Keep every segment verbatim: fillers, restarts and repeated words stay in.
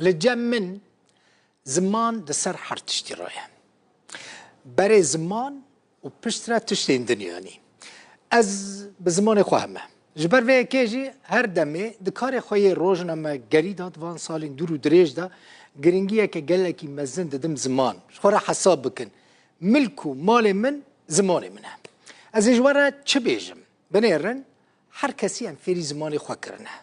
Li cem min ziman di ser her tiştî re ye. Berê ziman û piştre tiştên din, yanî ez bi zimanê xwe heme. Ji ber vê yekê jî her demê di karê xwe yê rojnamegerî de di van salên dûr û dirêj de giringiyeke gelekî mezin didim ziman. Ji xwe re hesab bikin. Milk û malê min zimanê min e. Ez ê ji we re çi bêjim? Binêrin, her kesî em fêrî zimanê xwe kirine.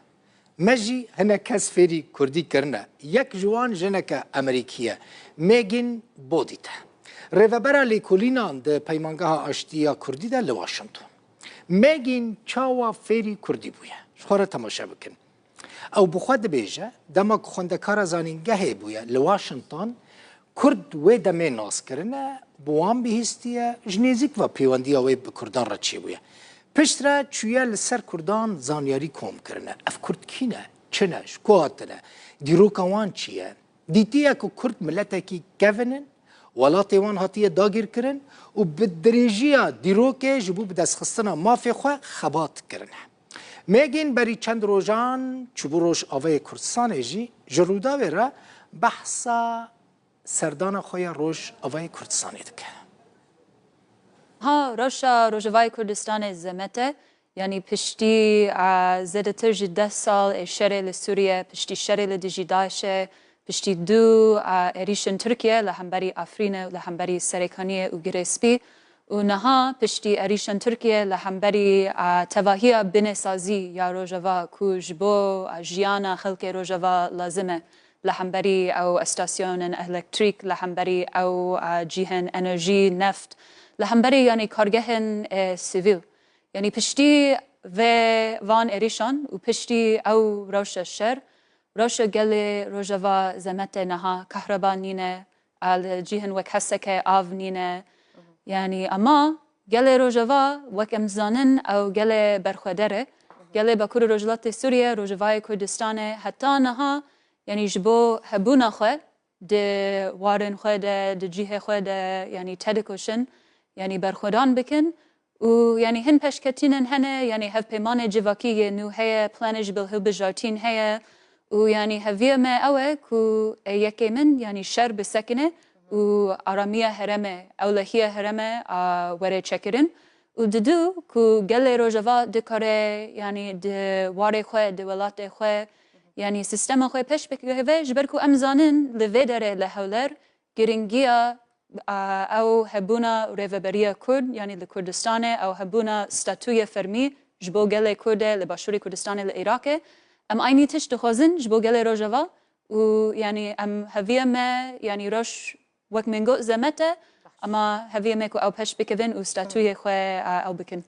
Me jî hinek kes fêrî kurdî kirine. Yek ji wan jineke Amerîkî ye. Megan Boddy e. Rêvebera lêkolînan di Peymangeha Aştî ya Kurdî de li Washington. Megan çawa fêrî kurdî bûye? Ji xwe re temaşe bikin. Ew bi xwe dibêje, dema ku xwendekara zanîngehê bûye li Washington, Kurd wê demê nas kirine, bi wan bihîstiye, ji nêzîk ve pêwendiya wê bi Kurdan re çêbûye. Piştre çûye li ser Kurdan zanyarî kom kirine. Ev Kurd kî ne? Çi ne? Ji ku hatine? Dîroka wan çi ye? Dîtiye ku Kurd miletekî kevin in, welatê wan hatiye dagîrkirin û bi dirêjiya dîrokê ji bo bidestxistina mafê xwe xebat kirine. Megan berî çend rojan çûbû Rojavayê Kurdistanê jî ji Rûdawê re behsa serdana xwe ya Rojavayê Kurdistanê dike. Ha, rewşa Rojavayê Kurdistanê zemet e. Yanî piştî, a, zêdetir ji deh sal ê şerê li Sûriye, piştî şerê li dijî DAIŞ'ê, piştî du, a, êrîşên Tirkiye li hemberî Afrînê û li hemberî Serêkaniyê û Girê Spî û niha piştî êrîşên Tirkiye li hemberî, a, tevahiya binêsazî ya Rojava ku ji bo, a, jiyana xelkê Rojava lazim e, li hemberî ew estasyonên elektrîk, li hemberî ew, a, cihên enerjî, neft, li hemberî, yanî, kargehên, e, sivîl. Yanî piştî vê van êrîşan û piştî ew rewşa şer, rewşa gelê Rojava zemet e niha, kahreba nîne, a, li cihên wek Heseke av nîne. Yanî ema gelê Rojava wek em dizanin ew gelê berxwedar e. Gelê Bakur û Rojhilatê Sûriye, Rojavayê Kurdistanê heta niha, yanî ji bo hebûna xwe di warên xwe de, di cihê xwe de, yanî tedikoşin, yanî berxwedan bikin û yanî hin pêşketînên hene, yanî hevpeymanê civakî yê nû heye, planê ji bil hilbijartîn heye û yanî heviyê me ew e ku ê yekê min, yanî şer bisekine û aramiya herêmê, ewlehiya herêmê a were çekirin û didu ku gelê Rojava dikare, yanî di warê xwe, di welatê xwe, yanî sîstema xwe pêş bikeve, ji ber ku em zanin li vê derê li Hewler giringiya, a, ew hebûna rêveberiya Kurd, yanî li Kurdistanê, ew hebûna statûyê fermî ji bo gelê Kurd e li Başûrê Kurdistanê li Iraqê. Em aynî tişt dixwazin ji bo gelê Rojava û yanî em heviyê me, yanî roj wek min got zemet e, ema heviyê me ku ew pêş bikevin û statûyê xwe, a, ew bikin.